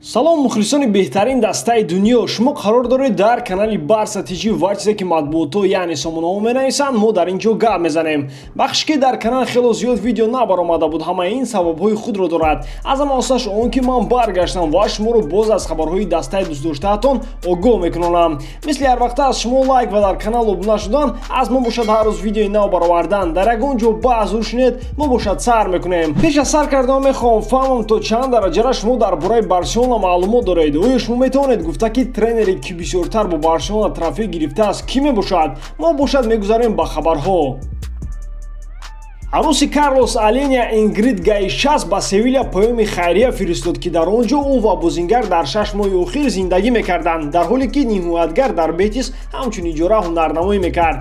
Салом, мухлисони беҳтарин дастаи дунё! Шумо қарор доред дар канали Барса ТЖ ва чизе ки матбуотҳо, яъне сомонаҳо менависанд, мо дар ин ҷо гап мезанем. Бахше ки дар канал хело зиёд видео набаромада буд, ҳамаи ин сабабҳои худро дорад. Аз ҳама осаш он ки ман баргаштам ва шуморо боз аз хабарҳои дастаи дӯстдоштаатон огоҳ мекунонам. Мисли ҳар вақта, аз шумо лайк ва дар канал обуна шудан, аз мо бошад ҳар рӯз видеои нав баровардан. Дар ягон ҷо баъзур шунед, мо бошад сар мекунем. Пеш аз сар кардан мехоҳам фаҳмам, то чанд дараҷара шумо дар бораи Барселона маълумот доред. Оё шумо метавонед гуфта, ки тренере ки бисёртар бо Барселона трофей гирифтааст, кӣ мебошад? Мо бошад мегузарем ба хабарҳо. Арӯси Карлос Аленя, Ингрид Гаишас, ба Севиля паёми хайрия фиристод, ки дар он ҷо ӯ ва бозингар дар 6 моҳи охир зиндагӣ мекарданд, дар ҳоле ки нимҳимоятгар дар Бетис ҳамчун иҷора ҳунарнамоӣ мекард.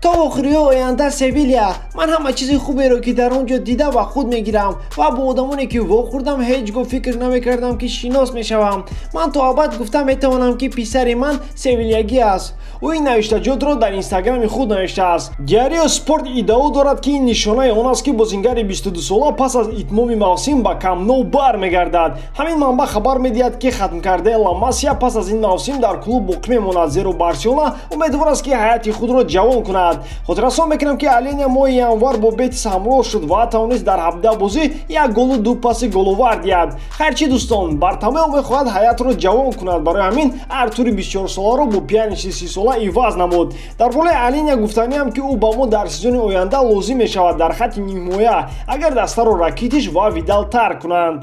То охириҳои оянда, Севилия. Ман ҳама чизи хуберо, ки дар он ҷо дида, ба худ мегирам ва бо одамоне, ки вохӯрдам, ҳеҷ гоҳ фикр намекардам, ки шинос мешавам. Ман то абад гуфта метавонам, ки писари ман севилягӣ аст. Ӯ ин навиштаҷотро дар Инстаграми худ навиштааст. Диарио Спорт иддао дорад, ки ин нишонаи он аст, ки бозингари 22сола пас аз итмоми мавсим ба Камп Ноу бармегардад. Ҳамин манбаъ хабар медиҳад, ки хатмкардаи Ла Масия пас аз ин мавсим дар клуб боқӣ мемонад, зеро Барселона умедвор аст, ки ҳайати худро ҷавон кунад. Хотиррасон мекунам, ки Аленя моҳи январ бо Бетис ҳамроҳ шуд ва тавонист дар 17 бозӣ як голу ду паси головар диҳад. Хайрчи, дӯстон, Бартомео мехоҳад ҳайатро ҷавон кунад, барои ҳамин Артури 24соларо бо Пианичи 30сола иваз намуд. Дар болои Аленя гуфтаниам, ки ӯ ба мо дар сезони оянда лозим мешавад дар хатти нимҳимоя, агар дастаро Ракитиш ва Видал тарк кунанд.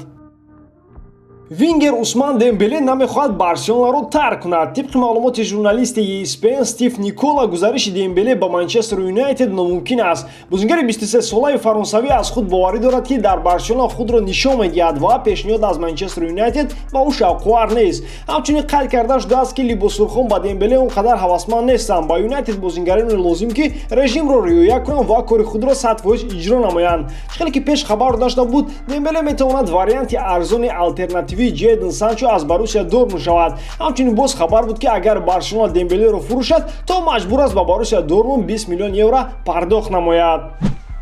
Вингер Усман Дембеле намехоҳад Барселонаро тарк кунад. Тибқи маълумоти журналисти ESPN Стив Никола, гузариши Дембеле ба Манчестер Юнайтед номумкин аст. Бозингари 23солаи фаронсавӣ аз худ боварӣ дорад, ки дар Барселона худро нишон медиҳад ва пешниҳод аз Манчестер Юнайтед ба ӯ шавқовар нест. Ҳамчунин қайд карда шудааст, ки либосурхон ба Дембеле он қадар ҳавасманд нестанд. Ба Юнайтед бозингароне лозим, ки режимро риоя кунанд ва кори худро 100% иҷро намоянд. Чӣ хеле ки пеш хабар дода шуда буд, Дембеле метавонад варианти арзони алтернативии Ҷедон Санчо аз Боруссия Дортмунд шавад. Ҳамчунин боз хабар буд, ки агар Барселона Дембелеро фурӯшад, то маҷбур аст ба Боруссия Дортмунд 20 миллион евро пардохт намояд.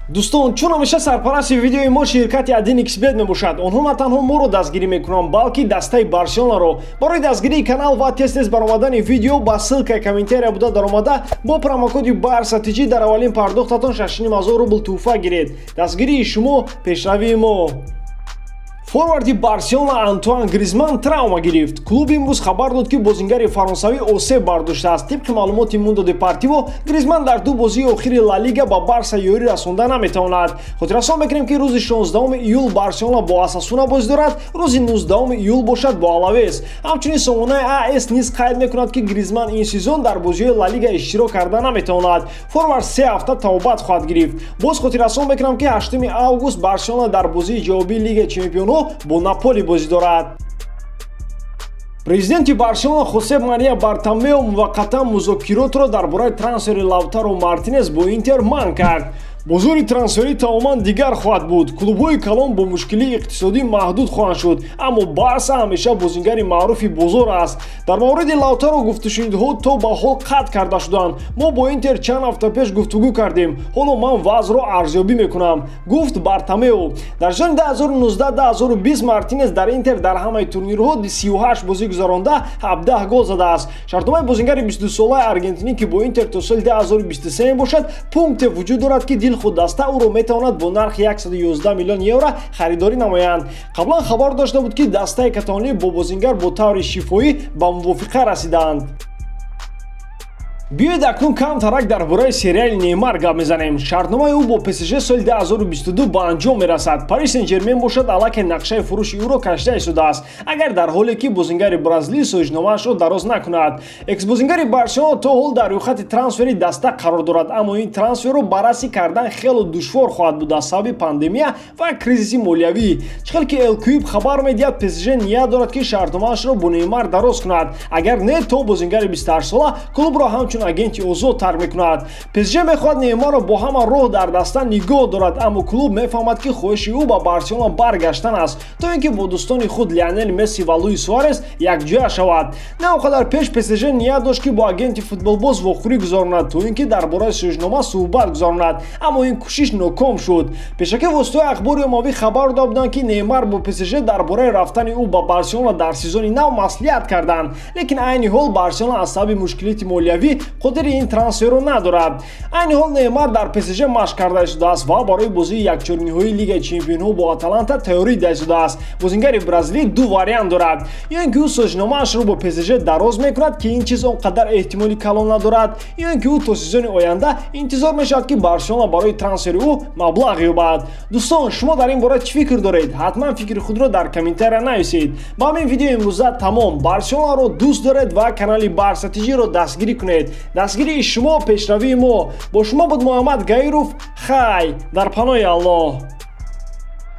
Дӯстон, чун ҳамеша сарпарасти видеои мо ширкати 1xBet мебошад, онҳо на танҳо моро дастгирӣ мекунанд, балки дастаи Барселонаро. Барои дастгирии канал ва тез-тез баромадани видео ба ссылкаи комментария буда даромада, бо промокоди Барса ТЖ дар аввалин пардохтатон 6500 рубл тӯҳфа гиред. Дастгирии шумо — пешравии мо. Форварди Барселона Антуан Гризман травма гирифт. Клуб имрӯз хабар дод, ки бозингари фаронсавӣ осеб бардоштааст. Тибқи маълумоти Мундо Депортиво, Гризман дар ду бозии охири Ла Лига ба Барса ёрӣ расонда наметавонад. Хотиррасон мекунем, ки рӯзи 16 июл Барселона бо Осасуна бозӣ дорад, рӯзи 19 июл бошад бо Алавес. Ҳамчунин сомонаи АС низ қайд мекунад, ки Гризман ин сезон дар бозиҳои Ла Лига иштирок карда наметавонад. Форвард 3 ҳафта табобат хоҳад гирифт. Боз хотиррасон мекунам, ки 8 август Барселона дар бозии ҷавобии Лигаи чемпионҳо бо Наполи бозӣ дорад. Президенти Барселона Хосеп Мария Бартомео муваққатан музокиротро дар бораи трансфери Лаутаро Мартинес бо Интер манъ кард. Бозори трансферӣ тамоман дигар хоҳад буд. Клубҳои калон бо мушкилии иқтисодӣ маҳдуд хоҳанд шуд, аммо Барса ҳамеша бозингари маъруфи бозор аст. Дар мавриди Лаутаро гуфтушунидҳо то ба ҳол қатъ карда шуданд. Мо бо Интер чанд ҳафта пеш гуфтугӯ кардем. Ҳоло ман вазъро арзёбӣ мекунам, гуфт Бартомео. Дар соли 2019-2020 Мартинес дар Интер дар ҳамаи турнирҳо 38 бозӣ гузаронда, 17 гол задааст. Шартномаи бозингари 22солаи аргентинӣ, ки бо Интер то соли 2023 мебошад, пункте вуҷуд дорад, ки дилхуд даста ӯро метавонад бо нархи 111 миллион евро харидорӣ намоянд. Қаблан хабар дошта буд, ки дастаи каталонӣ бо бозингар бо таври шифоӣ ба мувофиқа расидаанд. Биёед, акнун камтарак дар бораи сериали Неймар гап мезанем. Шартномаи ӯ бо ПСЖ соли 2022 ба анҷом мерасад. Пари Сен Жермен бошад, аллакай нақшаи фурӯши ӯро кашида истодааст, агар дар ҳоле ки бозингари бразилӣ созишномаашро дароз накунад. Эксбозингари Барселона то ҳол дар рӯйхати трансфери даста қарор дорад, аммо ин трансферро баррасӣ кардан хело душвор хоҳад буд аз сабаби пандемия ва кризиси молиявӣ. Чӣ хел ки Лекип хабар медиҳад, ПСЖ ният дорад, ки шартномаашро бо Неймар дароз кунад, агар не, то бозингари 28сола клубро ҳамчун ҳамчун агенти озод тарк мекунад. ПСЖ мехоҳад Неймарро бо ҳама роҳ дар даста нигоҳ дорад, аммо клуб мефаҳмад, ки хоҳиши ӯ ба Барселона баргаштан аст, то ин ки бо дӯстони худ Лионел Месси ва Луис Суарес якҷоя шавад. На он қадар пеш ПСЖ ният дошт, ки бо агенти футболбоз вохӯрӣ гузаронад, то ин ки дар бораи созишнома суҳбат гузаронад, аммо ин кӯшиш ноком шуд. Пешакӣ воситаҳои ахбори оммавӣ хабар дода буданд, ки Неймар бо ПСЖ дар бораи рафтани ӯ ба Барселона дар сезони нав маслиҳат карданд, лекин айни ҳол Барселона аз сабаби мушкилоти молиявӣ қодири ин трансферро надорад. Айни ҳол Неймар дар ПСЖ машқ карда истодааст ва барои бозии якчоримниҳоии Лигаи чемпионҳо бо Аталанта тайёрӣ дида истодааст. Бозингари бразилӣ ду вариант дорад: ё ин ки ӯ созишномаашро бо ПСЖ дароз мекунад, ки ин чиз он қадар эҳтимоли калон надорад, ё ин ки ӯ то сезони оянда интизор мешавад, ки Барселона барои трансфери ӯ маблағ ёбад. Дӯстон, шумо дар ин бора чӣ фикр доред? Ҳатман фикри худро дар комментария нависед. Ба ҳамин видеои имрӯза тамом. Барселонаро дӯст доред ва канали Барса ТЖ-ро дастгирӣ кунед. Дастгирии шумо пешравии мо. Бо шумо буд Муҳаммад Гаиров. Хай, дар паноҳи Аллоҳ.